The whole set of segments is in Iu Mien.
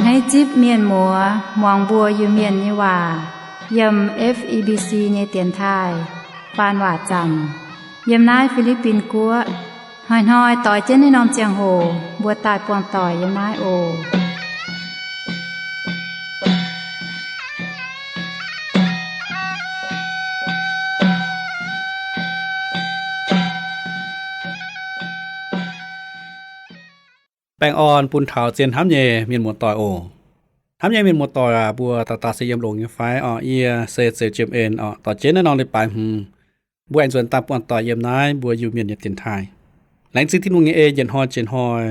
Hneiv zipv mienh muoz muangx mbuo Iu-Mienh nyei waac yiem F E B C nyei dienx taaih faan waac zaamc yiem naaiv Fi^li^bin Guoqv. Hnoi-hnoi doix jienv naaiv norm ziangh hoc mbuo daaih buangh doic yiem naaiv oc. Baengh orn bun taux zien hnamv nyei mienh muoz-doic oc. Hnamv nyei mienh muoz-doic aac, mbuo dauh dauh se yiem longx nyei fai? Orqc, yie se Zeux Jiem En orqc. Doix jienv naaiv norm leiz-baaix hmz, mbuo aengx nzuonx daaih buangh doic yiem naaiv mbuo Iu-Mienh nyei dienx taaih. Laengz zingh Tin-Hungh nyei en, yietc hnoi jiex hnoi,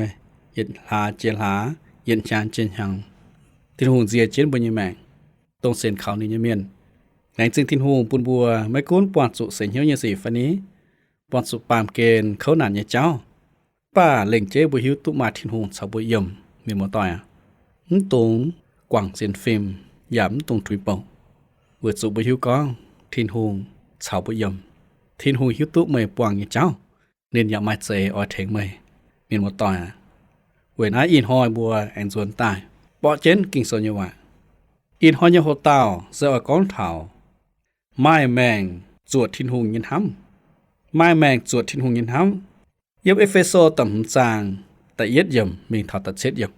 yietc hlaax jiex hlaax, yietc hnyangx jiex hnyangx, Tin-Hungh nziex jienv mbuo nyei maengc, dongh sienx kaux ninh nyei mienh. Laengz zingh Tin-Hungh bun mbuo maiv gunv buangh zuqc seix hnyouv nyei sic fai ni, buangh zuqc baamh gen kouv naanc nyei jauv, mv baac lengc jeiv mbuo hiuv duqv maaih Tin-Hungh caux mbuo yiem, mienh muoz-doic aac. Mv dungx guangc sienx fim yaac mv dungx tuix bouh, weic zuqc mbuo hiuv gorngv Tin-Hungh caux mbuo yiem. Tin-Hungh hiuv duqv meih buangh nyei jauv, ninh yaac maaih zeix oix tengx meih, mienh muoz-doic aac. Weic naaiv ih hnoi mbuo aengx nzuonx daaih borqv jienv Ging-Sou nyei waac. Ih hnoi nyei hoc-dauh se oix gorngv taux maaih maengc zuoqc Tin-Hungh nyei hnamv. Maaih maengc zuoqc Tin-Hungh nyei hnamv. Yiem E^fe^so da'hmz zaang da'yietv yiemc mingh taux da'cietv yiemc.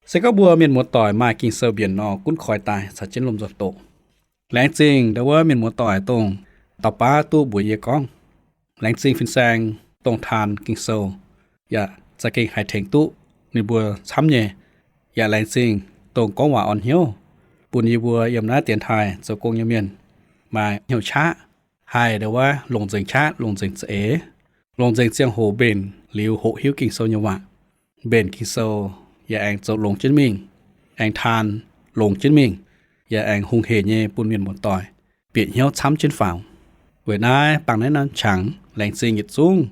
Se gorngv mbuo mienh muoz-doic maaih Ging-Sou mbienc nor, gunv koi daaih caux jienv lomh nzoih doqc. Laengz zingh ndau wuov mienh muoz-doic dongh dauh baav duqv mbuox yie gorngv, laengz zingh fin-saeng dongh taan Ging-Sou yaac za'gengh haih tengx duqv ninh mbuo camv nyei. Yaac laengz zingh dongh gorngv waac orn hnyouv bun yie mbuo yiem naaiv dienx taaih zoux gong nyei mienh maaih hnyouv qaqv, haih ndau wuov longc nzengc qaqv, longc nzengc za'eix, longc nzengc ziangh hoc mbenc liuz hoqc hiuv Ging-Sou nyei waac. Mbenc Ging-Sou yaac aengx zoux longx jienv mingh, aengx taan longx jienv mingh, yaac aengx hungh hec nyei bun mienh muoz-doic bieqc hnyouv camv jienv faaux. Weic naaiv bangc naaiv norm qangx laengz zingh yietc zungv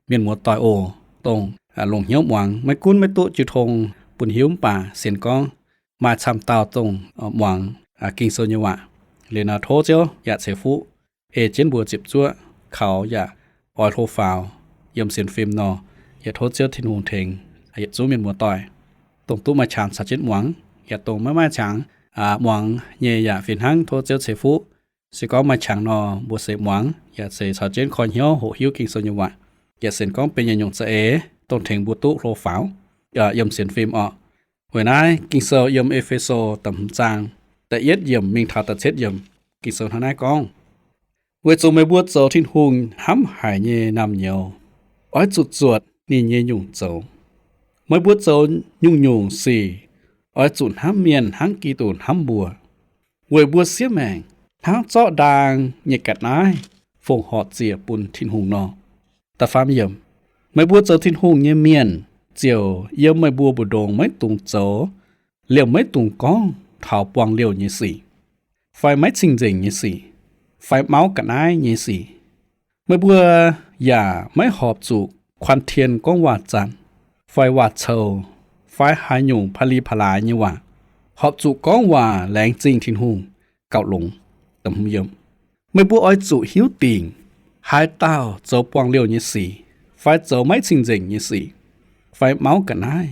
mienh muoz-doic oc, dongh longc hnyouv muangx, maiv gunv maiv duqv jiu tong bun hiuv, mv baac sienx gorngv maaih camv dauh dongh muangx Ging-Sou nyei waac. Liuz nor tov Ziouv yaac ceix fuqv ei jienv mbuo ziepc zuoqv kaux yaac oix hlo faaux yiem sienx fim nor, yaac tov Ziouv Tin-Hungh tengx yietc zungv mienh muoz-doic, dongh duqv maaih qangx caux jienv muangx, yaac dongh maiv maaih qangx muangx nyei yaac fih hnangv tov Ziouv ceix fuqv. Se gorngv maaih qangx nor, mbuo seix muangx yaac seix caux jienv koi hnyouv hoqc hiuv Ging-Sou nyei waac, yaac sienx gorngv benx yietc nyungc za'eix dongh tengx mbuo duqv hlo faaux yiem sienx fim orqc. Weic naaiv Ging-Sou yiem E^fe^so da'hmz zaang da'yietv yiemc mingh taux da'cietv yiemc, Ging-Sou hnangv naaiv gorngv, weic zuqc meih mbuo zoux Tin-Hungh hnamv haic nyei naamh nyouz, oix zuqc zuotc ninh nyei nyungc zoux. Meih mbuo zoux nyungc-nyungc sic oix zuqc hnamv mienh hnangv Giduc hnamv mbuo, weic mbuo siev maengc hnangv zorqv ndaang nyei ga'naaiv fongc horc ziec bun Tin-Hungh nor. Da'faam yiemc, meih mbuo zoux Tin-Hungh nyei mienh ziouc yiem meih mbuo mbu'ndongx maiv dungx zoux, liemh maiv dungx gorngv taux buangh liouh nyei sic, fai maiv cing-nzengc nyei sic, fai mauv ga'naaiv nyei sic. Meih mbuo yaac maiv horpc zuqc kuan tien gorngv waac-zanc, fai waac-coux, fai haaix nyungc pa'li pa'laaix nyei waac. Horpc zuqc gorngv waac laengz zingh Tin-Hungh gauh longx. Meih mbuo oix zuqc hiuv dingc haaix dauh zoux buangh liouh nyei sic, fai zoux maiv cing-nzengc nyei sic, fai mauv ga'naaiv,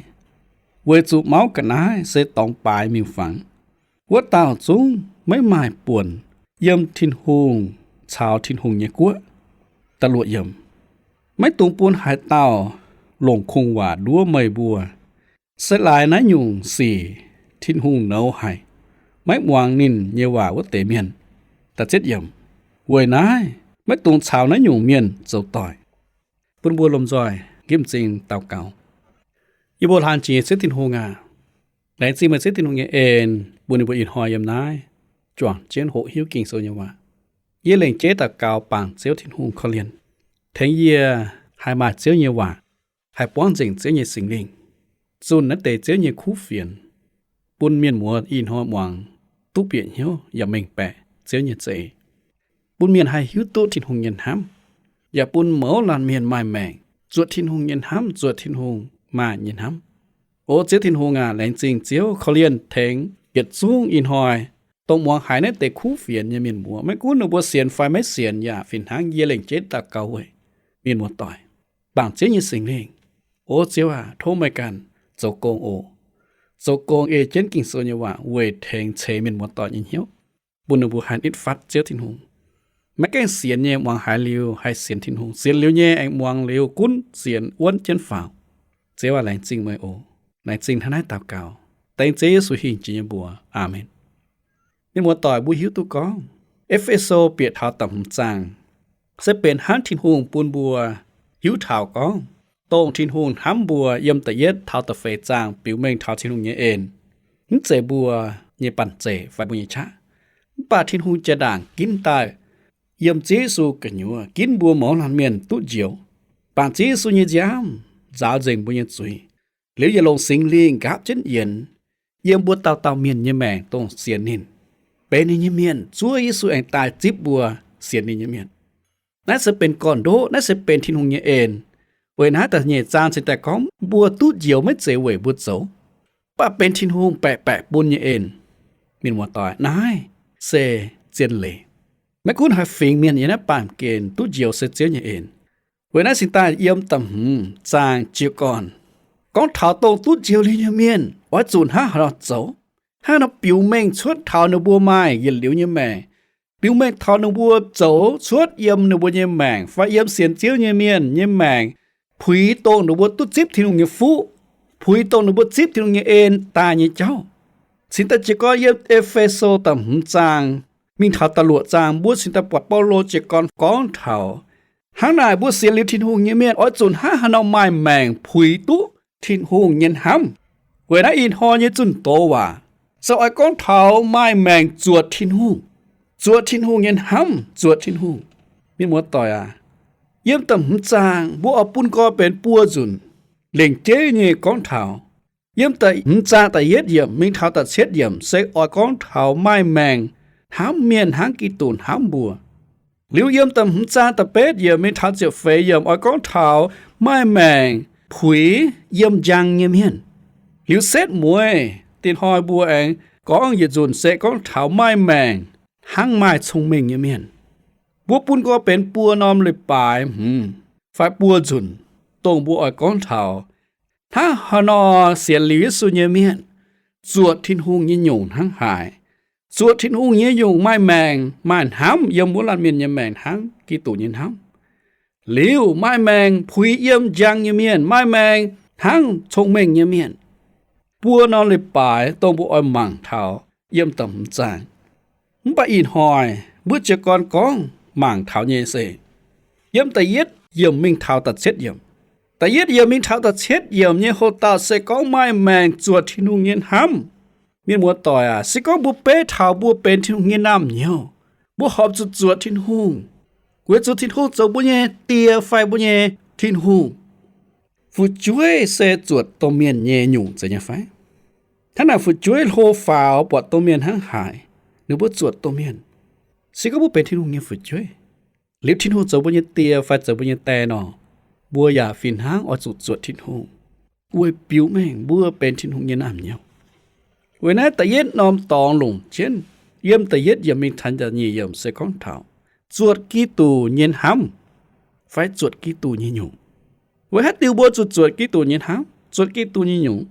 weic zuqc mauv ga'naaiv se dorngx baaix miuc-fangx. Wuov dauh zungv maiv maaih buonc yiem Tin-Hungh caux Tin-Hungh nyei guoqv. Da'luoqc yiemc, maiv dungx bun haaix dauh longc kungx-waac nduov meih mbuo. Se laaix naaiv nyungc sic Tin-Hungh nouz haic maiv muangx ninh nyei waac wuov deix mienh. Da'cietv yiemc, weic naaiv maiv dungx caux naaiv nyungc mienh zoux doic. Bun mbuo lomh nzoih nqemh m'zing daux gaux. Yie mbuo hlan jiex Ziouv Tin-Hungh aac, laengz zingh meih Ziouv Tin-Hungh nyei en bun ninh mbuo ih hnoi yiem naaiv juangc jienv hoqc hiuv Ging-Sou nyei waac. Yie lengc jeiv daux gaux bangc Ziouv Tin-Hungh korv-lienh, tengx yie haih maaih Ziouv nyei waac, haih buangv nzengc Ziouv nyei Singx Lingh, zunh naaiv deix Ziouv nyei kuv fienx, bun mienh muoz ih hnoi muangx duqv bieqc hnyouv yaac mengh baeqc Ziouv nyei za'eix, bun mienh haih hiuv duqv Tin-Hungh nyei hnamv, yaac bun mouz laanh mienh maaih maengc zuoqc Tin-Hungh nyei hnamv, zuoqc Tin-Hungh maaih nyei hnamv. O Ziouv Tin-Hungh aac, laengz zingh Ziouv korv-lienh tengx yietc zungv ih hnoi dongh muangx haiz naaiv deix kuv fienx nyei mienh muoz. Maiv gunv ninh mbuo sienx fai maiv sienx yaac fih hnangv, yie lengc jeiv daux gaux weic mienh muoz-doic bangc Ziouv nyei Singx Lingh. O Ziouv aac, tov meih ganh zoux gong oc. zoux gong ei jienv Ging-Sou nyei waac weic tengx ceix mienh muoz-doic nyei hnyouv, bun ninh mbuo haih nitv fatv Ziouv Tin-Hungh. Maiv gaengh sienx nyei muangx haiz liuz haih sienx Tin-Hungh. Sienx liuz nyei aengx muangx liuz gunv sienx wuonv jienv faaux. Ziouv aac, laengz zingh meih oc. Laengz zingh hnangv naaiv daux gaux dengv Ziouv Yesu hingh jiex nyei mbuox. Aamen. Mienh muoz-doic, mbuo hiuv duqv gorngv E^fe^so bieqc taux da'hmz zaang se benx hnangv Tin-Hungh bun mbuo hiuv taux gorngv, dongh Tin-Hungh hnamv mbuo yiem da'yietv taux da'feix zaang biux mengh taux Tin-Hungh nyei en, mv zeiz mbuo nyei banh zeic fai mbuo nyei qaqv. Mv baac Tin-Hungh jaa-ndaangc ginv daaih yiem Ziouv Yesu gu'nyuoz ginv mbuo mouz laanh mienh duqv njoux, bangc Ziouv Yesu nyei nziaamv nzaaux nzengc mbuo nyei zuiz, liuz yietc longc Singx Lingh nqaapv jienv yienx yiem mbuo dauh dauh mienh nyei maengc dongh sienx ninh, benx ninh nyei mienh. Zuov Yesu aengx daaih zipv mbuo sienx ninh nyei mienh. Naaiv se benx gorn-ndoqv, naaiv se benx Tin-Hungh nyei en. Weic naaiv da'nyeic zaang cingx daaih gorngv mbuo duqv njoux maiv zeiz weic mbuo zoux, mv baac benx Tin-Hungh baeqc baeqc bun nyei en. Mienh muoz-doic, naaiv se zien leiz. Maiv gunv haaix fingx mienh yiem naaiv baamh gen duqv njoux se Ziouv nyei en. Weic naaiv cingx daaih yiem da'hmz zaang jiez gorn gorngv taux dongh duqv njoux liuz nyei mienh oix zuqc hnangv haaix nor zoux, hnangv haaix nor biux mengh cuotv taux ninh mbuo maaih yietc liuz nyei maengc, biux mengh taux ninh mbuo zoux cuotv yiem ninh mbuo nyei maengc fai yiem sienx Ziouv nyei mienh nyei maengc, puix dongh ninh mbuo duqv zipv Tin-Hungh nyei fuqv, puix dongh ninh mbuo zipv Tin-Hungh nyei en daaih nyei jauv. Cingx daaih jiez gorn yiem E^fe^so da'hmz zaang mingh taux da'luoqc zaang, mbuo cingx daaih buatc Baulo jiez gorn gorngv taux hnangv naaic mbuo sienx liuz Tin-Hungh nyei mienh oix zuqc hnangv haaix nor maaih maengc puix duqv Tin-Hungh nyei hnamv. Weic naaiv ih hnoi nyei zunh doz waac se oix gorngv taux maaih maengc zuotc Tin-Hungh, zuotc Tin-Hungh nyei hnamv, zuotc Tin-Hungh. Mienh muoz-doic aac, yiem da'hmz zaang mbuo oix bun nqoi benx buo nzunc lengc jeiv nyei gorngv taux. Yiem da'hmz zaang da'yietv yiemc mingh taux da'cietv yiemc se oix gorngv taux maaih maengc hnamv mienh hnangv Giduc hnamv mbuo. Liuz yiem da'hmz zaang da'betv yiemc mingh taux ziepc feix yiemc oix gorngv taux maaih maengc puix yiem njang nyei mienh. Liuz setv mueiz dinh hnoi mbuo aengx gorngv yietc nzunc se gorngv taux maaih maengc hnangv maaih cong-mengh nyei mienh. Mbuo bun nqoi benx buo norm leiz-baaix hmz fai buo nzunc, dongh mbuo oix gorngv taux hnangv haaix nor sienx liuz Yesu nyei mienh zuotc Tin-Hungh nyei nyungc hnangv haaix. Zuotc Tin-Hungh nyei nyungc maaih maengc maaih hnamv yiem wuov laanh mienh nyei maengc hnangv Giduc nyei hnamv. Liuz maaih maengc puix yiem njang nyei mienh, maaih maengc hnangv cong-mengh nyei mienh. Buo norm leiz-baaix dongh mbuo oix mangc taux yiem da'hmz zaang. Mv baac ih hnoi mbuo jiez gorn gorngv mangc taux nyei se yiem da'yietv yiemc mingh taux da'cietv yiemc. Da'yietv yiemc mingh taux da'cietv yiemc nyei hoc-dauh se gorngv maaih maengc zuotc Tin-Hungh nyei hnamv. Mienh muoz-doic aac, se gorngv mbuo beiv taux mbuo benx Tin-Hungh nyei naamh nyouz, mbuo horpc zuqc zuotc Tin-Hungh, weic zuqc Tin-Hungh zoux mbuo nyei Die fai mbuo nyei Tin-Hungh. Fu'jueiv se zuotc domh mienh nyei nyungc zeiz nyei fai? Hnangv naaic fu'jueiv hlo faaux buatc domh mienh hnangv haaix, ninh mbuo zuotc domh mienh. Se gorngv mbuo benx Tin-Hungh nyei fu'jueiv, liuz Tin-Hungh zoux mbuo nyei Die fai zoux mbuo nyei Die nor, mbuo yaac fih hnangv oix zuqc zuotc Tin-Hungh, weic biux mengh mbuo benx Tin-Hungh nyei naamh nyouz. Weic naaiv da'yietv norm dorngx longc jienv, yiem da'yietv yiemc mingh taux da'nyeic yiemc se gorngv taux zuotc Giduc nyei hnamv fai zuotc Giduc nyei nyungc. Weic haaix diuc mbuo zuqc zuotc Giduc nyei hnamv, zuotc Giduc nyei nyungc?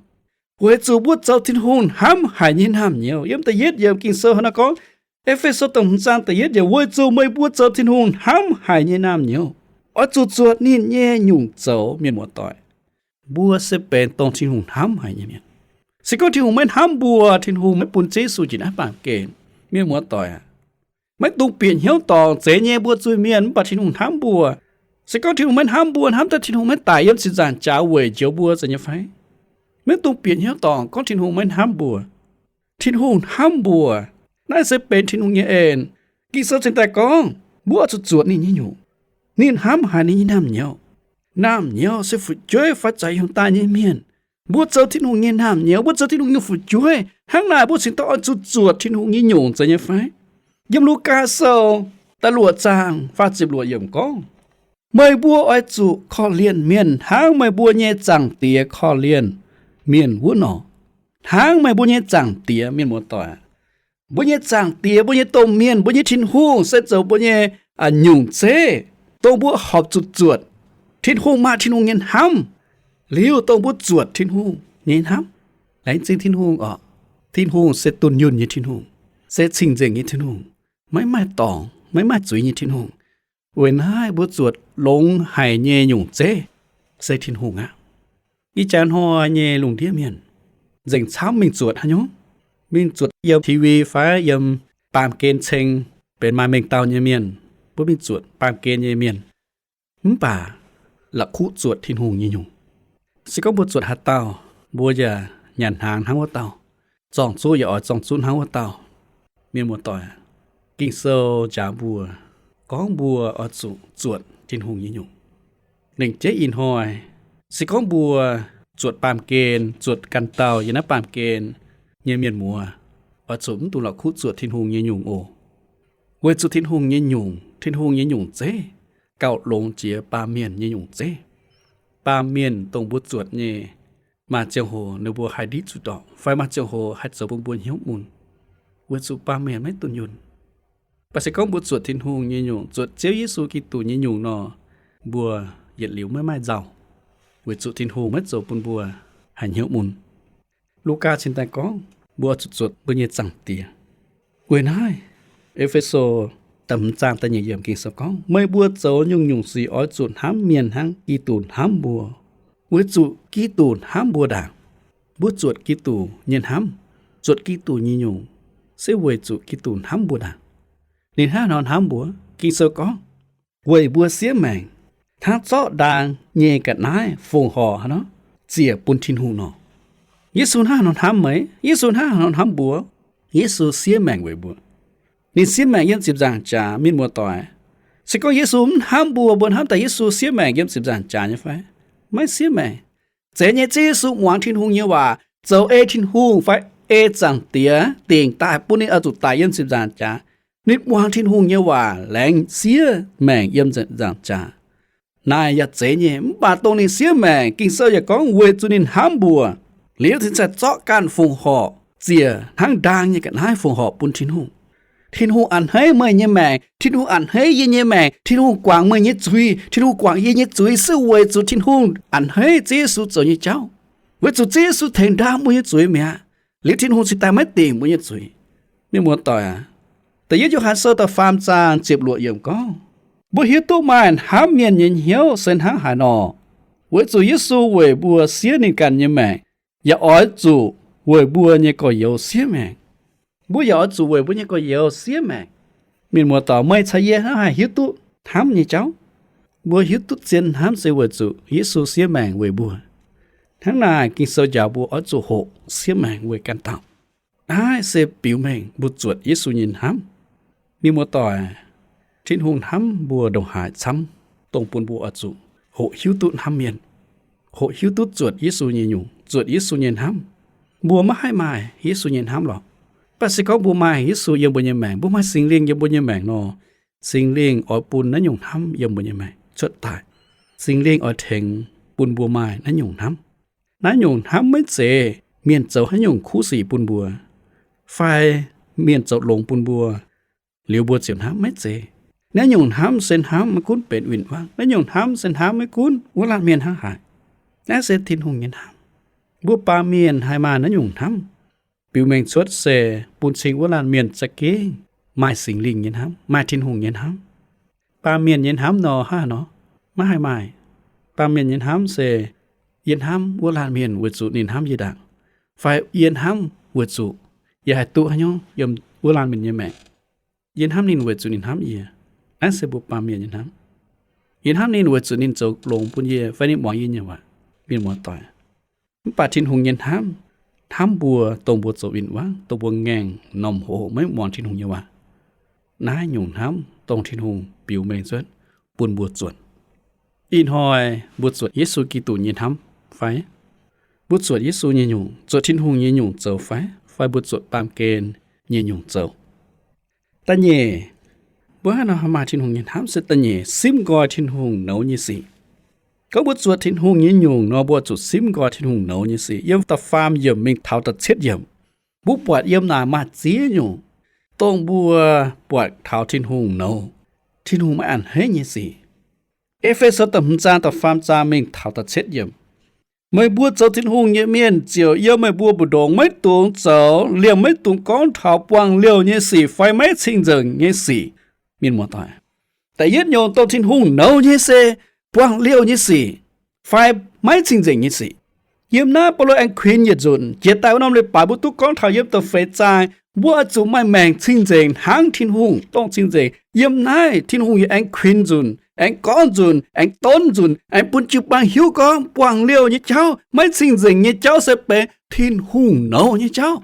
Weic zuqc mbuo zoux Tin-Hungh hnamv haic nyei naamh nyouz. Yiem da'yietv yiemc Ging-Sou hnangv naaiv gorngv, E^fe^so da'hmz zaang da'yietv yiemc, weic zuqc meih mbuo zoux Tin-Hungh hnamv haic nyei naamh nyouz, oix zuqc zuotc ninh nyei nyungc zoux. Mienh muoz-doic, mbuo se benx dongh Tin-Hungh hnamv haic nyei mienh. Se gorngv Tin-Hungh maiv hnamv mbuo, Tin-Hungh maiv bun Ziouv Yesu njiec naaiv baamh gen. Mienh muoz-doic aac, maiv dungx bieqc hnyouv dorngc, zeiz nyei mbuo zuiz-mienh, mv baac Tin-Hungh hnamv mbuo. Se gorngv Tin-Hungh maiv hnamv mbuo, hnamv daaih Tin-Hungh maiv daic yiem ziepc nzaangc jaax weic njoux mbuo zeiz nyei fai? Maiv dungx bieqc hnyouv dorngc gorngv Tin-Hungh maiv hnamv mbuo. Tin-Hungh hnamv mbuo. Naaiv se benx Tin-Hungh nyei en. Ging-Sou cingx daaih gorngv mbuo oix zuqc zuotc ninh nyei nyungc. Ninh hnamv haic ninh nyei naamh nyouz. Naamh nyouz se fu'jueiv fai za'hmz daaih nyei mienh. Mbuo zoux Tin-Hungh nyei naamh nyouz, mbuo zoux Tin-Hungh nyei fu'jueiv, hnangv naaic mbuo cingx daaih oix zuqc zuotc Tin-Hungh nyei nyungc zeiz nyei fai? Yiem Lugaa Sou da'luoqc zaang faah ziepc luoqc yiemc gorngv, meih mbuo oix zuqc korv-lienh mienh hnangv meih mbuo nyei Zaangc Diex korv-lienh mienh wuov nor. Hnangv meih mbuo nyei Zaangc Diex, mienh muoz-doic, mbuo nyei Zaangc Diex, mbuo nyei domh mienh, mbuo nyei Tin-Hungh se zoux mbuo nyei nyungc zeiv, dongh mbuo horpc zuqc zuotc. Tin-Hungh maaih Tin-Hungh nyei hnamv, liuz dongh mbuo zuotc Tin-Hungh nyei hnamv. Laengz zingh Tin-Hungh orqc. Tin-Hungh se dunh yunh nyei Tin-Hungh, se cing-nzengc nyei Tin-Hungh, maiv maaih dorngc, maiv maaih zuiz nyei Tin-Hungh. Weic naaiv mbuo zuotc longx haic nyei nyungc zeiv se Tin-Hungh aqv. Ih jaax hnoi nyei lungh ndiev mienh nzengc camv mingh zuotc haaix nyungc? Mingh zuotc yiem TV fai yiem baamh gen ceng, benx maaih mengh dauh nyei mienh, mbuo mingh zuotc baamh gen nyei mienh. Mv baac la'kuqv zuotc Tin-Hungh nyei nyungc. Se gorngv mbuo zuotc haaix dauh, mbuo yaac nyanc hnaangx hnangv wuov dauh, zorng-zuqv yaac oix zorng-zuqv hnangv wuov dauh. Mienh muoz-doic, Ging-Sou njaaux mbuo gorngv mbuo oix zuqc zuotc Tin-Hungh nyei nyungc. Lengc jeiv ih hnoi, se gorngv mbuo zuotc baamh gen, zuotc ganh dauh yiem naaiv baamh gen nyei mienh muoz, oix zuqc mv dungx la'kuqv zuotc Tin-Hungh nyei nyungc oc. Weic zuqc Tin-Hungh nyei nyungc, Tin-Hungh nyei nyungc zeiv gauh longx jiex baamh mienh nyei nyungc zeiv. Baamh mienh dongh mbuo zuotc nyei, maaih ziangh hoc ninh mbuo haih ndiqv zuqc ndorpc, fai maaih ziangh hoc haih zoux bun mbuo hnyouv mun, weic zuqc baamh mienh maiv dunh yunh. Mv baac se gorngv mbuo zuotc Tin-Hungh nyei nyungc, zuotc Ziouv Yesu Giduc nyei nyungc nor, mbuo yietc liuz maiv maaih nzauh, weic zuqc Tin-Hungh maiv zoux bun mbuo haiz hnyouv mun. Lugaa cingx daaih gorngv mbuo oix zuqc zuotc mbuo nyei Zaangc Diex. Weic naaiv, E^fe^so da'hmz zaang da'nyeic yiemc Ging-Sou gorngv, meih mbuo zoux nyungc-nyungc sic oix zuqc hnamv mienh hnangv Giduc hnamv mbuo, weic zuqc Giduc hnamv mbuo ndaangc. Mbuo zuotc Giduc nyei hnamv, zuotc Giduc nyei nyungc, se weic zuqc Giduc hnamv mbuo ndaangc. Ninh hnangv haaix nor hnamv mbuo? Ging-Sou gorngv, weic mbuo siev maengc, hnangv zorqv ndaang nyei ga'naaiv fongc horc haaix nor ziec bun Tin-Hungh nor. Yesu hnangv haaix nor hnamv meih? Yesu hnangv haaix nor hnamv mbuo? Yesu siev maengc weic mbuo. Ninh siev maengc yiem ziepc nzaangc jaax, mienh muoz-doic. Se gorngv Yesu mv hnamv mbuo, mbuo hnamv daaih Yesu siev maengc yiem ziepc nzaangc jaax nyei fai? Maiv siev maengc. Zeiz nyei, Ziouv Yesu muangx Tin-Hungh nyei waac, zoux ei Tin-Hungh fai ei Zaangc Diex dingc daaih bun ninh oix zuqc daic yiem ziepc nzaangc jaax. Ninh muangx Tin-Hungh nyei waac laengz siev maengc yiem ziepc nzaangc jaax. Naaiv yaac zeiz nyei, mv baac dongh ninh siev maengc, Ging-Sou yaac gorngv weic zuqc ninh hnamv mbuo, liuz ninh ziouc zorqv ganh fongc horc ziec hnangv ndaang nyei ga'naaiv fongc horc bun Tin-Hungh. Tin-Hungh a'hneiv meih nyei maengc, Tin-Hungh a'hneiv yie nyei maengc, Tin-Hungh guangc meih nyei zuiz, Tin-Hungh guangc yie nyei zuiz, se weic zuqc Tin-Hungh a'hneiv Ziouv Yesu zoux nyei jauv, weic zuqc Ziouv Yesu tengx ndaang mbuo nyei zuiz mi'aqv. Liuz Tin-Hungh cingx daaih maiv dingc mbuo nyei zuiz. Mienh muoz-doic aac, Da'yietv Yo^han Sou da'faam zaang ziepc luoqc yiemc gorngv, mbuo hiuv duqv maaih hnamv mienh nyei hnyouv se hnangv haaix nor, weic zuqc Yesu weic mbuo siev ninh ganh nyei maengc, yaac oix zuqc weic mbuo nyei gorx-youz siev maengc. Mbuo yaac oix zuqc weic mbuo nyei gorx-youz siev maengc. Mienh muoz-doic, meih caux yie hnangv haih hiuv duqv hnamv nyei jauv. Mbuo hiuv duqv zien hnamv se weic zuqc Yesu siev maengc weic mbuo. Hnangv naaic, Ging-Sou njaaux mbuo oix zuqc hoqc siev maengc weic ganh dauh. Naaiv se biux mengh mbuo zuotc Yesu nyei hnamv. Mienh muoz-doic, Tin-Hungh hnamv mbuo ndongc haaix camv, dongh bun mbuo oix zuqc hoqc hiuv duqv hnamv mienh, hoqc hiuv duqv zuotc Yesu nyei nyungc, zuotc Yesu nyei hnamv. Mbuo maiv haih maaih Yesu nyei hnamv lorqc. Mv baac se gorngv mbuo maaih Yesu yiem mbuo nyei maengc, mbuo maaih Singx Lingh yiem mbuo nyei maengc nor, Singx Lingh oix bun naaiv nyungc hnamv yiem mbuo nyei maengc cuotv daaih. Singx Lingh oix tengx bun mbuo maaih naaiv nyungc hnamv. Naaiv nyungc hnamv maiv zeiz mienh zoux haaix nyungc kuv sic bun mbuo, fai mienh zoux longx bun mbuo, liuz mbuo ziouc hnamv, maiv zeiz. Naaiv nyungc hnamv se hnamv maiv gunv benx win-wangv. Naaiv nyungc hnamv se hnamv maiv gunv wuov laanh mienh hnangv haaix. Naaiv se Tin-Hungh nyei hnamv. Mbuo baamh mienh haih maaih naaiv nyungc hnamv, biux mengh cuotv se bun cing wuov laanh mienh za'gengh maaih Singx Lingh nyei hnamv, maaih Tin-Hungh nyei hnamv. Baamh mienh nyei hnamv nor, hnangv haaix nor? Maiv haih maaih. Baamh mienh nyei hnamv se, yie hnamv wuov laanh mienh weic zuqc ninh hnamv yie ndaangc, fai yie hnamv weic zuqc yie haih duqv haaix nyungc yiem wuov laanh mienh nyei maengc. Yie hnamv ninh weic zuqc ninh hnamv yie. Naaiv se mbuo baamh mienh nyei hnamv. Yie hnamv ninh weic zuqc ninh zoux longx bun yie fai ninh muangx yie nyei waac. Mienh muoz-doic, mv baac Tin-Hungh nyei hnamv, hnamv mbuo dongh mbuo zoux win-wangv, dongh mbuo ngaengc, m'normh hoz, maiv muangx Tin-Hungh nyei waac. Naaiv nyungc hnamv dongh Tin-Hungh biux mengh cuotv bun mbuo zuotc. Ih hnoi mbuo zuotc Yesu Giduc nyei hnamv fai? Mbuo zuotc Yesu nyei nyungc, zuotc Tin-Hungh nyei nyungc zoux fai? Fai mbuo zuotc baamh gen nyei nyungc zoux? Da'nyeic, mbuo hnangv haaix nor maaih Tin-Hungh nyei hnamv se da'nyeic, simv nqoi Tin-Hungh nouz nyei sic. Gorngv mbuo zuotc Tin-Hungh nyei nyungc nor, mbuo zuqc simv nqoi Tin-Hungh nouz nyei sic. Yiem da'faam yiemc mingh taux da'cietv yiemc, mbuo buatc yiem naaic maaih ziex nyungc dongh mbuo buatc taux Tin-Hungh nouz, Tin-Hungh maiv a'hneiv nyei sic. E^fe^so da'hmz zaang da'faam zaang mingh taux da'cietv yiemc. Meih mbuo zoux Tin-Hungh nyei mienh ziouc yiem meih mbuo mbu'ndongx maiv dungx zoux liemh maiv dungx gorngv taux buangh liouh nyei sic fai maiv cing-nzengc nyei sic. Mienh muoz-doic, da'yietv nyungc dongh Tin-Hungh nouz nyei se buangh liouh nyei sic fai maiv cing-nzengc nyei sic. Yiem naaiv Baulo aengx kuinx yietc nzunc, jiex daaih wuov norm leiz-baaix mbuo duqv gorngv taux yiem da'feix zaang, mbuo oix zuqc maaih maengc cing-nzengc hnangv Tin-Hungh dongh cing-nzengc. Yiem naaiv Tin-Hungh yaac aengx kuinx nzunc, aengx gorngv nzunc, aengx donv nzunc, aengx bun jiu-baang hiuv gorngv buangh liouh nyei jauv, maiv cing-nzengc nyei jauv se benx Tin-Hungh nouz nyei jauv,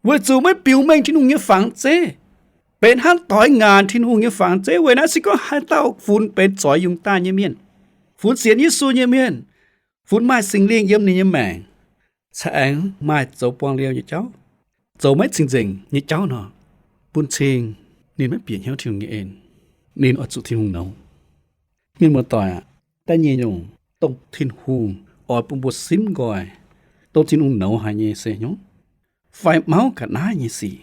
weic zuqc maiv biux mengh Tin-Hungh nyei fangx zeiv, benx hnangv doix ngaanc Tin-Hungh nyei fangx zeiv. Weic naaiv se gorngv haaix dauh funx benx zoix yungz daaih nyei mienh, funx sienx Yesu nyei mienh, funx maaih Singx Lingh yiem ninh nyei maengc, cingx aengx maaih zoux buangh liouh nyei jauv, zoux maiv cing-nzengc nyei jauv nor, bun cing ninh maiv bieqc hnyouv Tin-Hungh nyei en. Ninh oix zuqc Tin-Hungh nouz. Mienh muoz-doic aac, da'nyeic nyungc dongh Tin-Hungh oix bun mbuo simv nqoi, dongh Tin-Hungh nouz haic nyei se hnyouv fai mauv ga'naaiv nyei sic.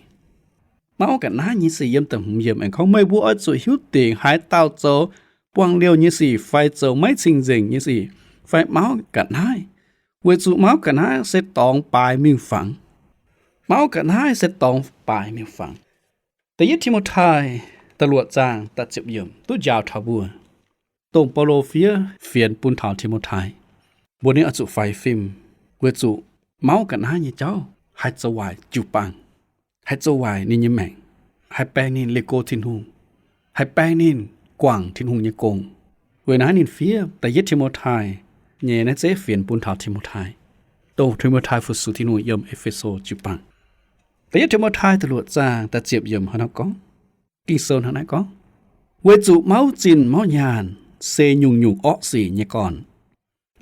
Mauv ga'naaiv nyei sic yiem da'hmz yiemc aengx gorngv, meih mbuo oix zuqc hiuv dingc haaix dauh zoux buangh liouh nyei sic fai zoux maiv cing-nzengc nyei sic fai mauv ga'naaiv, weic zuqc mauv ga'naaiv se dorngx baaix mingh fangx. Mauv ga'naaiv se dorngx baaix mingh fangx. Da'yietv Ti^mo^tai da'luoqc zaang da'ziepc yiemc duqv njaaux taux mbuo, dongh Baulo fiev fienx bun taux Ti^mo^tai, mbuox ninh oix zuqc faix fim, weic zuqc mauv ga'naaiv nyei jauv haih zoux waaic jiu-baang, haih zoux waaic ninh nyei maengc, haih baeng ninh leih go Tin-Hungh, haih baeng ninh guangc Tin-Hungh nyei gong. Weic naaiv ninh fiev da'yietv Ti^mo^tai nyei naaiv zeiv fienx bun taux Ti^mo^tai, dongh Ti^mo^tai fu-sux Tin-Hungh yiem E^fe^so jiu-baang. Da'yietv Ti^mo^tai da'luoqc zaang da'ziepc yiemc hnangv naaiv gorngv, Ging-Sou hnangv naaiv gorngv, weic zuqc mauv zinh mauv nyaanh se nyungc-nyungc orqv sic nyei gorn.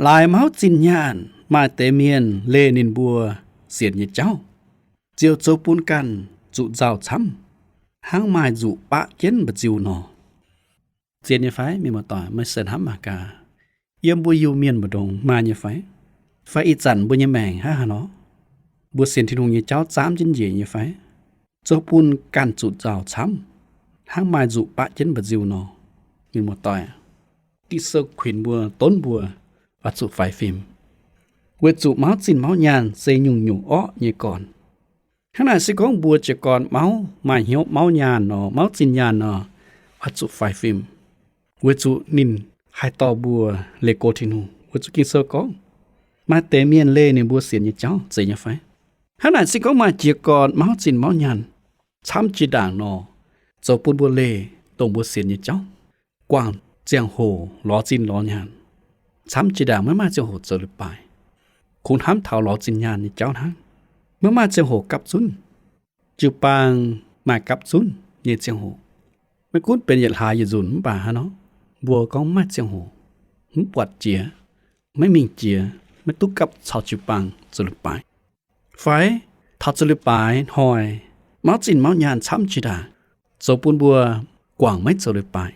Laaix mauv zinh nyaanh maaih deix mienh leih ninh mbuo sienx nyei jauv, ziouc zoux bun ganh zuqc nzauh camv, hnangv maaih nzuqc baqv jienv mba'nziu nor. Zien nyei fai? Mienh muoz-doic, meih se hnamv mangc gaax, yiem mbuo Iu-Mienh mbu'ndongx maaih nyei fai? Fai ih zanc mbuo nyei maengc hnangv haaix nor? Mbuo sienx Tin-Hungh nyei jauv zaamv jienv njiec nyei fai? Zoux bun ganh zuqc nzauh camv, hnangv maaih nzuqc baqv jienv mba'nziu nor. Mienh muoz-doic, Ging-Sou kuinx mbuo, donv mbuo oix zuqc faix fim, weic zuqc mauv zinh mauv nyaanh se nyungc-nyungc orqv nyei gorn. Hnangv naaic se gorngv mbuo jiez gorn mauv, maaih hnyouv mauv nyaanh nor, mauv zinh nyaanh nor, oix zuqc faix fim, weic zuqc ninh haih dorh mbuo leih go Tin-Hungh. Weic zuqc Ging-Sou gorngv, maaih deix mienh leih ninh mbuo sienx nyei jauv, zeiz nyei fai? Hnangv naaic se gorngv maaih jiez gorn mauv zinh mauv nyaanh camv jiex ndaangc nor, zoux bun mbuo leih dongh mbuo sienx nyei jauv, guangc ziangh hoc lorz zinh lorz nyaanh, camv jiex ndaangc maiv maaih ziangh hoc zoux leiz-baaix. Kungx hnamv taux lorz zinh nyaanh nyei jauv hnangv, maiv maaih ziangh hoc gapv zunv. Jiu-baang maaih gapv zunv nyei ziangh hoc. Maiv gunv benx yietc hlaax yietc nzunc mv baac hnangv nor, mbuo gorngv maiv maaih ziangh hoc, mv buatc jiex, maiv mingh jiex, maiv duqv gapv caux jiu-baang zoux leiz-baaix. Fai taux zoux leiz-baaix hnoi, mauv zinh mauv nyaanh camv jiex ndaangc, zoux bun mbuo guangc maiv zoux leiz-baaix.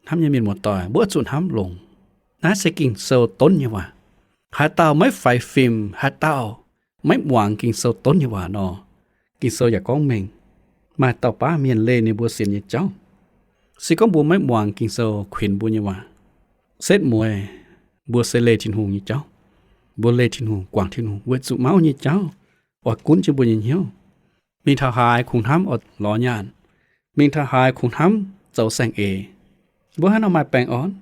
Hnamv nyei mienh muoz-doic, mbuo oix zuqc hnamv longx. Naaiv se Ging-Sou donv nyei waac. Haaix dauh maiv faix fim, haaix dauh maiv muangx Ging-Sou donv nyei waac nor, Ging-Sou yaac gorngv mengh, maaih dauh baav mienh leih ninh mbuo sienx nyei jauv. Se gorngv mbuo maiv muangx Ging-Sou kuinx mbuo nyei waac, setv mueiz mbuo se leih Tin-Hungh nyei jauv. Mbuo leih Tin-Hungh, guangc Tin-Hungh weic zuqc mauv nyei jauv oix gunv jienv mbuo nyei hnyouv. Mingh taux haaix kungx hnamv oix lorz nyaanh. Mingh taux haaix kungx hnamv zoux saeng-eix. Mbuo hnangv nor maaih baengh orn?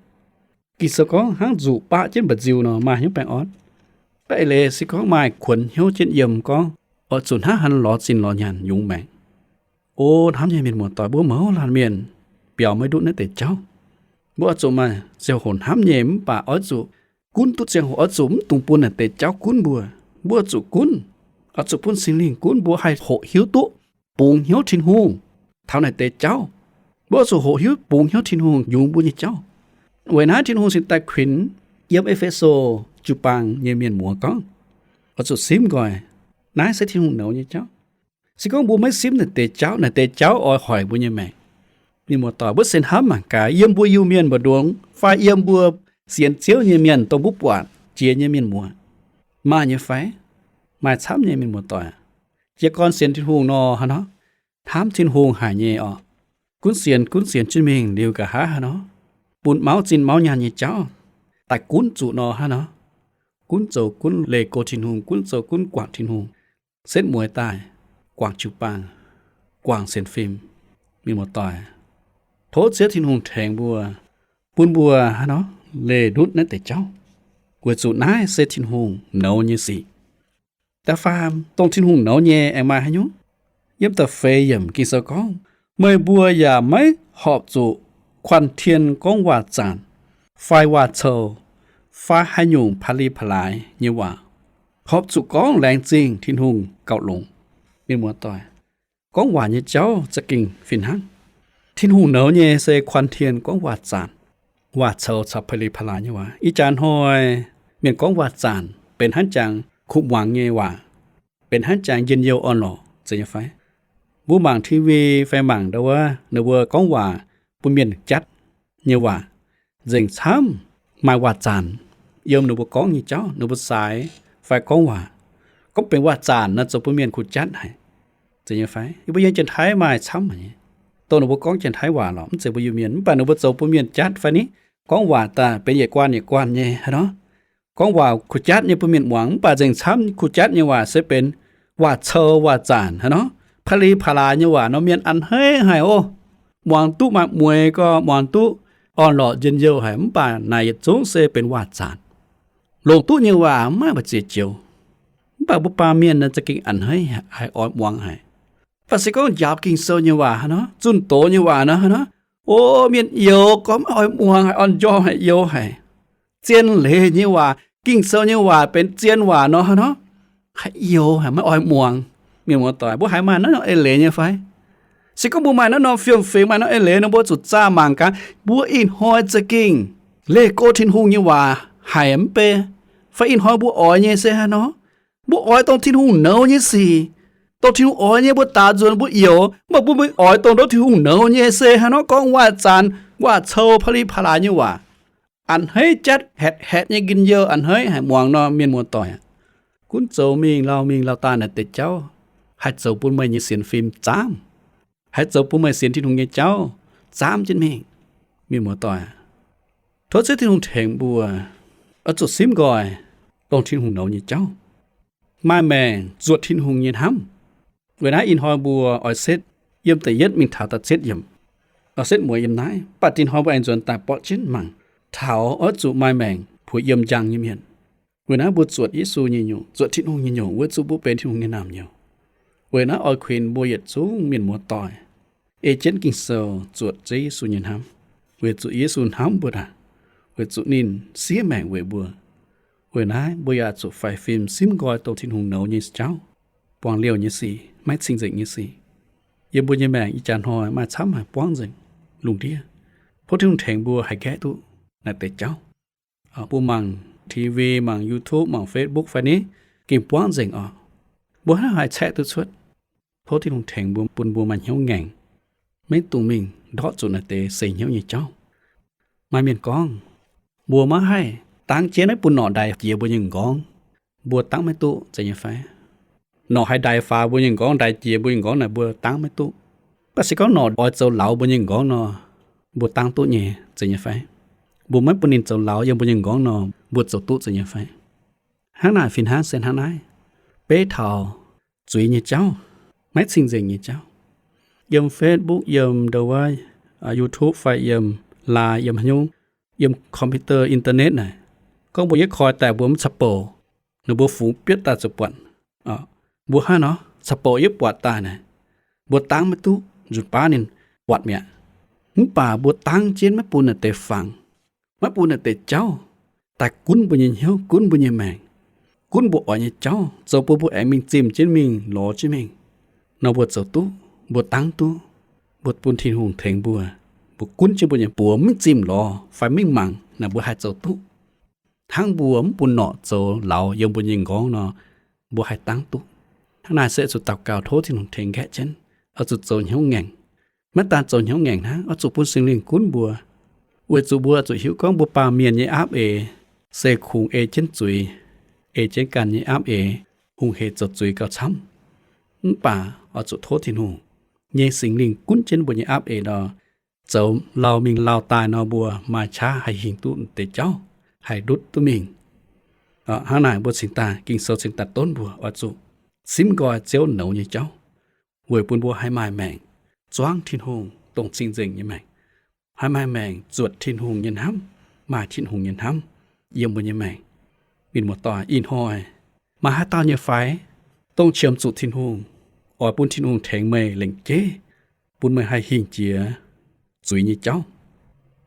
Ging-Sou gorngv hnangv nzuqc baqv jienv mba'nziu nor maaih hnyouv baengh orn. Mv baac eix leiz se gorngv maaih kuonx hnyouv jienv yiem gorngv oix zuqc hnangv haaix nor lorz zinh lorz nyaanh yungz maengc. O hnamv nyei mienh muoz-doic, mbuo mouz laanh mienh biaux maiv ndutv naaiv deix jauv. Mbuo oix zuqc maaih ziangh hoc hnamv nyei mv baac oix zuqc gunv duqv ziangh hoc, oix zuqc mv dungx bun naaic deix jauv gunv mbuo. Mbuo oix zuqc gunv, oix zuqc bun Singx Lingh gunv mbuo haih hoqc hiuv duqv bungx hnyouv Tin-Hungh taux naaic deix jauv. Mbuo oix zuqc hoqc hiuv bungx hnyouv Tin-Hungh yungz mbuo nyei jauv. Weic naaiv Tin-Hungh cingx daaih kuinx yiem E^fe^so jiu-baang nyei mienh muoz gorngv, oix zuqc simv nqoi. Naaiv se Tin-Hungh nouz nyei jauv. Se gorngv mbuo maiv simv naaic deix jauv, naaic deix jauv oix hoic mbuo nyei maengc. Mienh muoz-doic, mbuo se hnamv mangc gaax, yiem mbuo Iu-Mienh mbu'ndongx fai yiem mbuo sienx Ziouv nyei mienh dongh mbuo buatc jiex nyei mienh muoz, maaih nyei fai? Maaih camv nyei mienh muoz-doic. Jiez gorn sienx Tin-Hungh nor hnangv nor, hnamv Tin-Hungh haic nyei orqc. Gunv sienx, gunv sienx jienv mingh liuz nqa'haav hnangv nor, bun mauv zinh mauv nyaanh nyei jauv daaih gunv zuqc nor hnangv nor, gunv zoux gunv leih go Tin-Hungh, gunv zoux gunv guangc Tin-Hungh, setv mueiz daaih guangc jiu-baang, guangc sienx fim. Mienh muoz-doic, tov Ziouv Tin-Hungh tengx mbuo, bun mbuo haaix nor leih ndutv naaiv deix jauv, weic zuqc naaiv se Tin-Hungh nouz nyei sic. Da'faam dongh Tin-Hungh nouz nyei aengx maaih haaix nyungc? Yiem da'feix yiemc Ging-Sou gorngv, meih mbuo yaac maiv horpc zuqc kuan tien gorngv waac-zaanc, fai waac-coux, fai haaix nyungc pa'li pa'laaix nyei waac. Horpc zuqc gorngv laengz zingh Tin-Hungh gauh longx. Mienh muoz-doic, gorngv waac nyei jauv za'gengh fih hnangv. Tin-Hungh nouz nyei se kuan tien gorngv waac-zaanc, waac-coux caux pa'li pa'laaix nyei waac. Ih jaax hnoi mienh gorngv waac-zaanc benx hnangv jangx kuv muangx nyei waac, benx hnangv jangx njien-youh orn-lorqc zeiz nyei fai? Mbuo mangc T V fai mangc ndau wuov ninh mbuo gorngv waac bun mienh jatv nyei waac, nzengc camv maaih waac-zaanc yiem ninh mbuo gorngv nyei jauv, ninh mbuo saaix fai gorngv waac. Gorngv benx waac-zaanc naaiv zoux bun mienh kuh jatv haic zeiz nyei fai? Yie mbuo yiem Janx-Taiv maaih camv haic nyei, dongh ninh mbuo gorngv Janx-Taiv waac lorqc, mv zeiz mbuo Iu-Mienh, mv baac ninh mbuo zoux bun mienh jatv fai ni, gorngv waac daaih benx yietc guanh yietc guanh nyei haaix nor. Gorngv waac kuh jatv nyei bun mienh muangx, mv baac nzengc camv kuh jatv nyei waac se benx waac-coux waac-zaanc haaix nor, pa'li pa'laaix nyei waac nor mienh a'hneiv haic oc. Muangx duqv maaih mueiz gorx, muangx duqv orn-lorqc njien-youh haic, mv baac naaic yietc zungv se benx waac-zaanc. Longc duqv nyei waac mv maaih mbu'ziex joux, mv baac mbuo baamh mienh naaiv za'gengh a'hneiv haic, haih oix muangx haic. Mv baac se gorngv njaaux Ging-Sou nyei waac haaix nor, zunh doz nyei waac nor haaix nor, o, mienh youx gorngv maiv oix muangx haic, orn-njormh haic, youx haic. Zien leiz nyei waac, Ging-Sou nyei waac benx zien waac nor haaix nor, haih youx haic, maiv oix muangx. Mienh muoz-doic, mbuo haiz maaih naaiv norm eix leiz nyei fai? Se gorngv mbuo maaih naaiv norm fiem-fingx, maaih naaiv norm eix leiz nor, mbuo zuqc zaah mangc gaax, mbuo ih hnoi za'gengh leih go Tin-Hungh nyei waac haic mv bei? Fai ih hnoi mbuo oix nyei se haaix nor? Mbuo oix dongh Tin-Hungh nouz nyei sic, dongh Tin-Hungh oix nyei mbuo daaux nzuonx mbuo youx, mv baac mbuo maiv oix dongh ndouv Tin-Hungh nouz nyei se haaix nor, gorngv waac-zaanc, waac-coux, pa'li pa'laaix nyei waac. A'hneiv jatv haetc haetc nyei njien-youh, a'hneiv haic muangx nor, mienh muoz-doic aac. Gunv zoux mingh lauh mingh lauh daaih naaic deix jauv haih zoux bun meih nyei sienx fim zaamv, haih zoux bun meih sienx Tin-Hungh nyei jauv zaamv jienv mingh. Mienh muoz-doic aac, tov Ziouv Tin-Hungh tengx mbuo, oix zuqc simv nqoi dongh Tin-Hungh nouz nyei jauv, maaih maengc zuotc Tin-Hungh nyei hnamv. Weic naaiv ih hnoi mbuo oix setv yiem da'yietv mingh taux da'cietv yiemc, oix setv mueiz yiem naaiv. Mv baac dinh hnoi mbuo aengx nzuonx daaih borqv jienv mangc taux oix zuqc maaih maengc puix yiem njang nyei mienh. Weic naaiv mbuo zuotc Yesu nyei nyungc, zuotc Tin-Hungh nyei nyungc, weic zuqc mbuo benx Tin-Hungh nyei naamh nyouz. Weic naaiv oix kuinx mbuo yietc zungv mienh muoz-doic ei jienv Ging-Sou zuotc Ziouv Yesu nyei hnamv, weic zuqc Yesu hnamv mbuo aac, weic zuqc ninh siev maengc weic mbuo. Weic naaiv mbuo yaac zuqc faix fim simv nqoi dongh Tin-Hungh nouz nyei jauv, buangh liouh nyei sic, maiv cing-nzengc nyei sic. Yiem mbuo nyei maengc ih jaax hnoi maaih camv haic buangv nzengc lungh ndiev. Tov Tin-Hungh tengx mbuo haih nqaeqv duqv naaiv deix jauv. Mbuo mangc T V, mangc YouTube, mangc Facebook fai ni, gengh buangv nzengc oc. Mbuo hnangv haaix caeqv duqv cuotv? Tov Tin-Hungh tengx mbuo, bun mbuo maaih hnyouv ngaengc, maiv dungx mingh ndortv zuqc naaiv deix seix hnyouv nyei jauv. Maaih mienh gorngv, mbuo maiv haih dangv jienv maiv bun norqc ndaix jiex mbuo nyei m'nqorngv, mbuo dangv maiv duqv, zeiz nyei fai? Norqc haaix ndaix faaux mbuo nyei m'nqorngv, ndaix jiex mbuo nyei m'nqorngv naaic mbuo dangv maiv duqv. Mv baac se gorngv norqc oix zoux lauz mbuo nyei m'nqorngv nor, mbuo dangv duqv nyei, zeiz nyei fai? Mbuo maiv bun ninh zoux lauz yiem mbuo nyei m'nqorngv nor, mbuo zoux duqv, zeiz nyei fai? Hnangv naaic fih hnangv se hnangv naaiv, beiv taux zuiz nyei jauv, maiv cing-nzengc nyei jauv, yiem Facebook, yiem ndau wuov YouTube fai yiem Line, yiem haaix nyungc, yiem computer, internet naaic, gorngv mbuo yietv koi daaih mbuo mv caux bouc, ninh mbuo fungx bietv daaih zuqc buatc. Mbuo hnangv nor caux bouc yietv buatc daaih naaic, mbuo dangv maiv duqv, nzunc baav ninh buatc mi'aqv. Mv baac mbuo dangv jienv maiv bun naaic deix fangx, maiv bun naaic deix jauv daaih gunv mbuo nyei hnyouv, gunv mbuo nyei maengc, gunv mbuo oix nyei jauv, zoux bun mbuo aengx mingh zimh jienv mingh, lorz jienv mingh, nor mbuo zoux duqv, mbuo dangv duqv. Mbuo bun Tin-Hungh tengx mbuo, mbuo gunv jienv mbuo nyei buoz maiv zimh lorz fai maiv mangc naaic mbuo haih zoux duqv. Hnangv mbuo mv bun norqc zoux lauz yiem mbuo nyei m'nqorngv nor, mbuo haih dangv duqv. Hnangv naaic se zuqc daux gaux tov Tin-Hungh tengx nqaeqv jienv, oix zuqc zoux hnyouv ngaengc. Maiv daan zoux hnyouv ngaengc hnangv, oix zuqc bun Singx Lingh gunv mbuo, weic zuqc mbuo zuqc hiuv gorngv mbuo baamh mienh nyei aapv eix se kungx ei jienv zuiz, ei jienv ganh nyei aapv eix hungh hec zoux zuiz gauh camv. Mv baac oix zuqc tov Tin-Hungh nyei Singx Lingh gunv jienv mbuo nyei aapv eix nor, zoux lauh mingh lauh daaih nor, mbuo maaih qaqv haih hingh duqv deix jauv, haih ndutv duqv mingh. Hnangv naaic mbuo cingx daaih, Ging-Sou cingx daaih donv mbuo oix zuqc simv nqoi Ziouv nouz nyei jauv, weic bun mbuo haih maaih maengc zuangv Tin-Hungh dongh cing-nzengc nyei maengc, haih maaih maengc zuotc Tin-Hungh nyei hnamv, maaih Tin-Hungh nyei hnamv yiem mbuo nyei maengc. Mienh muoz-doic, ih hnoi maaih haaix dauh nyei fai, dongh qiemx zuqc Tin-Hungh oix bun Tin-Hungh tengx meih lengc jeiv, bun meih haih hingh jiex zuiz nyei jauv,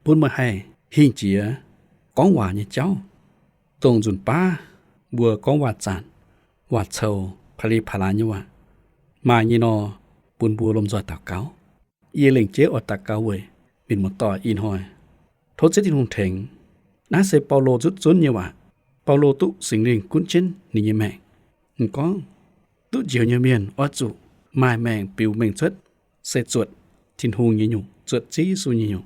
bun meih haih hingh jiex gorngv waac nyei jauv, dongh nzunc baav mbuo gorngv waac-zanc, waac-cou, pa'li pa'laaix nyei waac, maaih nyei nor, bun mbuo lomh nzoih daux gaux. Yie lengc jeiv oix daux gaux weic mienh muoz-doic ih hnoi. Tov Ziouv Tin-Hungh tengx. Naaiv se Baulo nzutv zunv nyei waac. Baulo duqv Singx Lingh gunv jienv ninh nyei maengc. Ninh gorngv, duqv njoux nyei mienh oix zuqc maaih maengc biux mengh cuotv, se zuotc Tin-Hungh nyei nyungc, zuotc Ziouv Yesu nyei nyungc,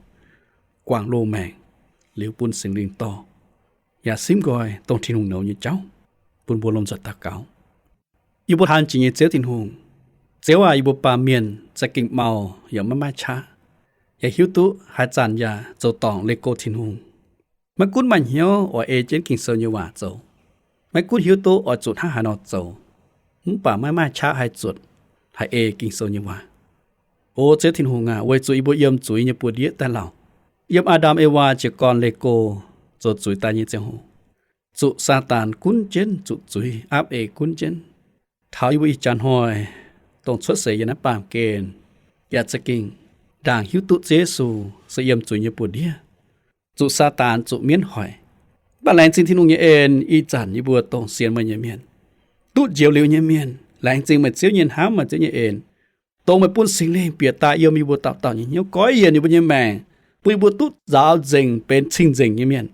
guangc loz-maengc, liuz bun Singx Lingh dorh, yaac simv nqoi dongh Tin-Hungh nouz nyei jauv, bun mbuo lomh nzoih daux gaux. Yie mbuo hnamv jiex nyei Ziouv Tin-Hungh, Ziouv aac, yie mbuo baamh mienh za'gengh mau yaac maiv maaih qaqv, yaac hiuv duqv haaix zanc yaac zoux dorngc leih go Tin-Hungh. Maiv gunv maaih hnyouv oix ei jienv Ging-Sou nyei waac zoux, maiv gunv hiuv duqv oix zuqc hnangv haaix nor zoux, mv baac maiv maaih qaqv haih zuotc, haih ei Ging-Sou nyei waac. O Ziouv Tin-Hungh aac, weic zuqc yie mbuo yiem zuiz nyei buoz-ndiev daaih lauh, yiem Aa^ndam Ewaa jiez gorn leih go zoux zuiz daaih nyei ziangh hoc, zuqc Saadaan gunv jienv, zuqc zuiz aapv eix gunv jienv. Taux yie mbuo ih jaax hnoi, dongh cuotv seix yiem naaiv baamh gen, yaac za'gengh ndaangc hiuv duqv Ziouv Yesu se yiem zuiz nyei buoz-ndiev, zuqc Saadaan, zuqc mienv hoic. Mv baac laengz zingh Tin-Hungh nyei en, ih zanc yie mbuo dongh sienx meih nyei mienh, duqv njoux liuz nyei mienh, laengz zingh meih Ziouv nyei hnamv, meih Ziouv nyei en, dongh meih bun Singx Lingh bieqc daaih yiem yie mbuo dauh dauh nyei hnyouv, goiv yienc yie mbuo nyei maengc, bun yie mbuo duqv nzaaux nzengc benx cing-nzengc nyei mienh,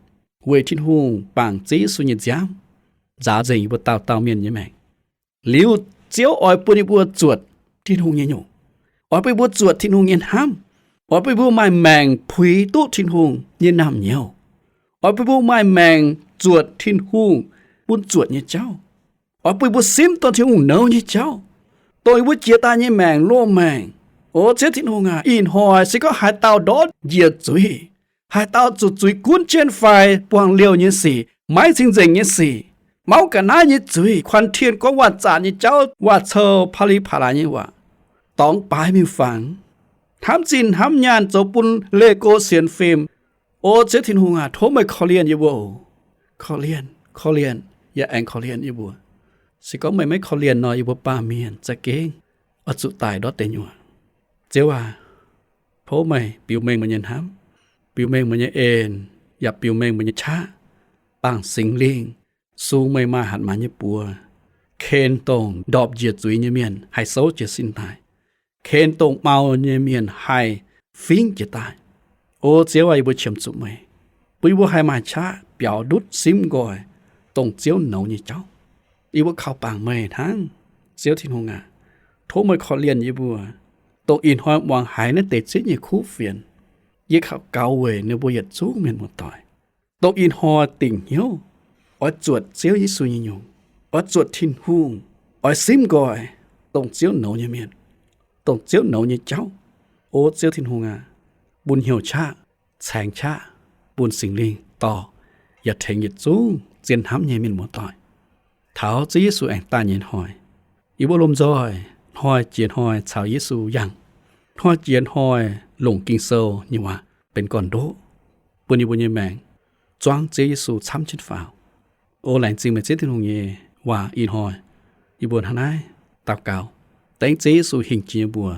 weic Tin-Hungh bangc Ziouv Yesu nyei nziaamv, nzaaux nzengc yie mbuo dauh dauh mienh nyei maengc. Liuz Ziouv oix bun yie mbuo zuotc Tin-Hungh nyei nyungc, oix bun yie mbuo zuotc Tin-Hungh nyei hnamv, oix bun yie mbuo maaih maengc puix duqv Tin-Hungh nyei naamh nyouz, oix bun yie mbuo maaih maengc zuotc Tin-Hungh bun zuotc nyei jauv, oix bun yie mbuo simv dongh Tin-Hungh nouz nyei jauv, dongh yie mbuo jiex daaih nyei maengc loz-maengc. O Ziouv Tin-Hungh aac, ih hnoi se gorngv haaix dauh ndortv njiec zuiz, haaix dauh zuqc zuiz gunv jienv fai buangh liouh nyei sic, maiv cing-nzengc nyei sic, mauv ga'naaiv nyei zuiz, kuan tien gorngv waac-zaanc nyei jauv, waac-cou, pa'li pa'laaix nyei waac, dorngx baaix miuc-fangx, hnamv zinh hnamv nyaanh zoux bun leih go sienx fim. O Ziouv Tin-Hungh aac, tov meih korv-lienh yie mbuo oc. Korv-lienh, korv-lienh, yaac aengx korv-lienh yie mbuo. Se gorngv meih maiv korv-lienh nor, yie mbuo baamh mienh za'gengh oix zuqc daic ndortv deic nyuoqc. Ziouv aac, tov meih biux mengh meih nyei hnamv, biux mengh meih nyei en, yaac biux mengh meih nyei qaqv, bangc Singx Lingh sung meih maaih hatc maaz nyei buoz, ken dongh ndorpc njiec zuiz nyei mienh haih souv jiez sin daaih, ken dongh mau nyei mienh haih fingv jiez daaih. O Ziouv aac, yie mbuo qiemx zuqc meih, bun yie mbuo haih maaih qaqv biaux ndutv simv nqoi dongh Ziouv nouz nyei jauv. Yie mbuo kaux bangc meih hnangv. Ziouv Tin-Hungh aac, tov meih korv-lienh yie mbuo, dongh ih hnoi muangx haiz naaiv deix zieqv nyei kuv fienx. Yie kaux gaux weic ninh mbuo yietc zungv mienh muoz-doic, dongh ih hnoi dingc hnyouv oix zuotc Ziouv Yesu nyei nyungc, oix zuotc Tin-Hungh, oix simv nqoi dongh Ziouv nouz nyei mienh, dongh Ziouv nouz nyei jauv. O Ziouv Tin-Hungh aac, bun hnyouv qaqv, caengx qaqv, bun Singx Lingh dorh yaac tengx yietc zungv zien hnamv nyei mienh muoz-doic. Taux Ziouv Yesu aengx daaih nyei hnoi, yie mbuo lomh nzoih hnoi jiex hnoi caux Yesu yangh, hnoi jiex hnoi longc Ging-Sou nyei waac benx gorn-ndoqv, bun yie mbuo nyei maengc zuangv Ziouv Yesu camv jienv faaux. O laengz zingh meih Ziouv Tin-Hungh nyei waac ih hnoi. Yie mbuo hnangv naaiv daux gaux, dengv Ziouv Yesu hingh jiex nyei mbuox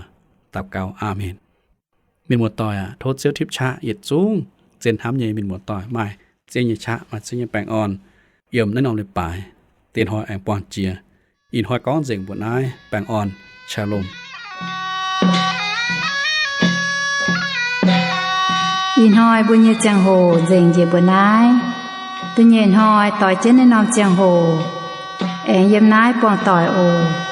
daux gaux. Aamen. Mienh muoz-doic aac, tov Ziouv tipv qaqv yietc zungv zien hnamv nyei mienh muoz-doic maaih Ziouv nyei qaqv, maaih Ziouv nyei baengh orn yiem naaiv norm leiz-baaix. Diex hnoi aengx buangh jiex. Ih hnoi gorngv nzengc mbuoqc naaiv. Baengh orn, Shalom. Ih hnoi mbuo nyei ziangh hoc nzengc njiec mbuoqc naaiv. Da'nyeic hnoi doix jienv naaiv norm ziangh hoc aengx yiem naaiv buangh doic oc.